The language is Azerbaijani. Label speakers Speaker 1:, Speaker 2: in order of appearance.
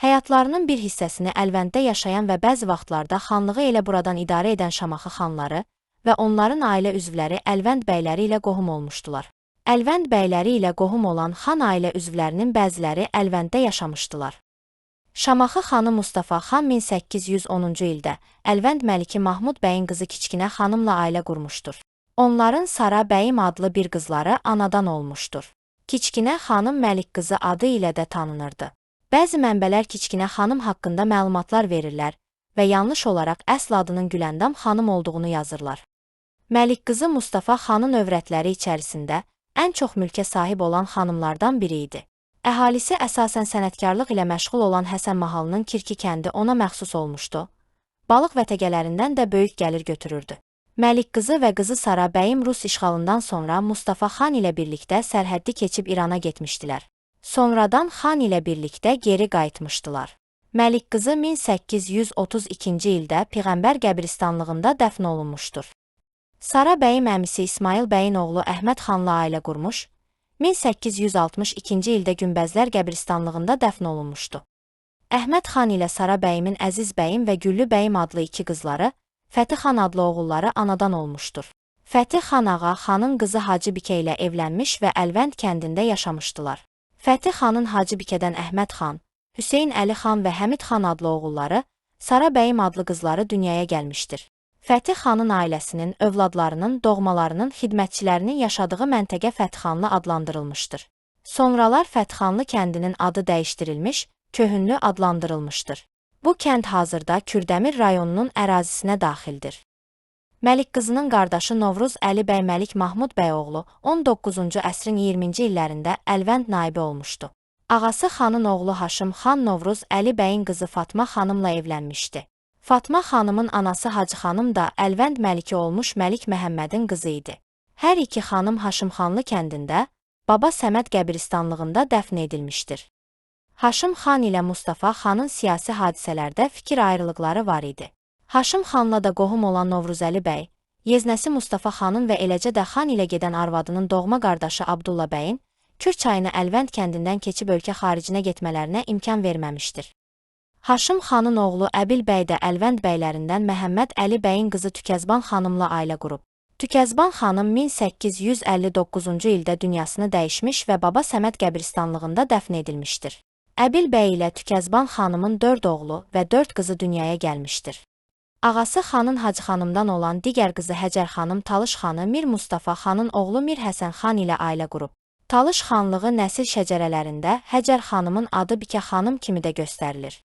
Speaker 1: Həyatlarının bir hissəsini Əlvənddə yaşayan və bəzi vaxtlarda xanlığı elə buradan idarə edən Şamaxı xanları və onların ailə üzvləri Əlvənd bəyləri ilə qohum olmuşdular. Əlvənd bəyləri ilə qohum olan xan ailə üzvlərinin bəziləri Əlvənddə yaşamışdılar. Şamaxı xanı Mustafa xan 1810-cu ildə Əlvənd məliki Mahmud bəyin qızı Kiçkinə xanımla ailə qurmuşdur. Onların Sara bəyim adlı bir qızları anadan olmuşdur. Kiçkinə xanım Məlik qızı adı ilə də tanınırdı. Bəzi mənbələr Kiçkinə xanım haqqında məlumatlar verirlər və yanlış olaraq əsl adının Güləndam xanım olduğunu yazırlar. Məlik qızı Mustafa xanın övrətləri içərisində ən çox mülkə sahib olan xanımlardan biri idi. Əhalisi əsasən sənətkarlıq ilə məşğul olan Həsən mahalının Kirki kəndi ona məxsus olmuşdu. Balıq və təgələrindən də böyük gəlir götürürdü. Məlik qızı və qızı Sara bəyim Rus işğalından sonra Mustafa xan ilə birlikdə sərhəddi keçib İrana getmişdilər. Sonradan xan ilə birlikdə geri qayıtmışdılar. Məlik qızı 1832-ci ildə Peyğəmbər qəbristanlığında dəfn olunmuşdur. Sara bəyim əmisi İsmail bəyin oğlu Əhməd xanla ailə qurmuş, 1862-ci ildə Günbəzlər qəbristanlığında dəfn olunmuşdu. Əhməd xan ilə Sara bəyimin Əziz bəyim və Güllü bəyim adlı iki qızları, Fəthi xan adlı oğulları anadan olmuşdur. Fəthi xan ağa xanın qızı Hacı Bikə ilə evlənmiş və Əlvənd kəndində yaşamışdılar. Fəthi xanın Hacı Bikədən Əhməd xan, Hüseyn Əli xan və Həmid xan adlı oğulları, Sara bəyim adlı qızları dünyaya gəlmişdir. Fəthi xanın ailəsinin, övladlarının, doğmalarının, xidmətçilərinin yaşadığı məntəqə Fətxanlı adlandırılmışdır. Sonralar Fətxanlı kəndinin adı dəyişdirilmiş, Köhünlü adlandırılmışdır. Bu kənd hazırda Kürdəmir rayonunun ərazisinə daxildir. Məlik qızının qardaşı Novruz Əli bəy Məlik Mahmud bəy oğlu 19-cu əsrin 20-ci illərində Əlvənd naibi olmuşdu. Ağası xanın oğlu Haşim xan Novruz Əli bəyin qızı Fatma xanımla evlənmişdi. Fatma xanımın anası Hacı xanım da Əlvənd məliki olmuş Məlik Məhəmmədin qızı idi. Hər iki xanım Haşimxanlı kəndində, Baba Səməd qəbristanlığında dəfn edilmişdir. Haşim xan ilə Mustafa xanın siyasi hadisələrdə fikir ayrılıqları var idi. Haşim xanla da qohum olan Novruzəli bəy, yeznəsi Mustafa xanın və eləcə də xan ilə gedən arvadının doğma qardaşı Abdullah bəyin Kür çayını Əlvənd kəndindən keçib ölkə xaricinə getmələrinə imkan verməmişdir. Haşim xanın oğlu Əbil bəy də Əlvənd bəylərindən Məhəmməd Əli bəyin qızı Tükəzban xanımla ailə qurub. Tükəzban xanım 1859-cu ildə dünyasını dəyişmiş və Baba Səməd qəbristanlığında dəfn edilmişdir. Əbil bəy ilə Tükəzban xanımın 4 oğlu və 4 qızı dünyaya gəlmişdir. Ağası xanın Hacı xanımdan olan digər qızı Həcər xanım Talış xanı Mir Mustafa xanın oğlu Mir Həsən xan ilə ailə qurub. Talış xanlığı nəsil şəcərələrində Həcər xanımın adı Bikə xanım kimi də göstərilir.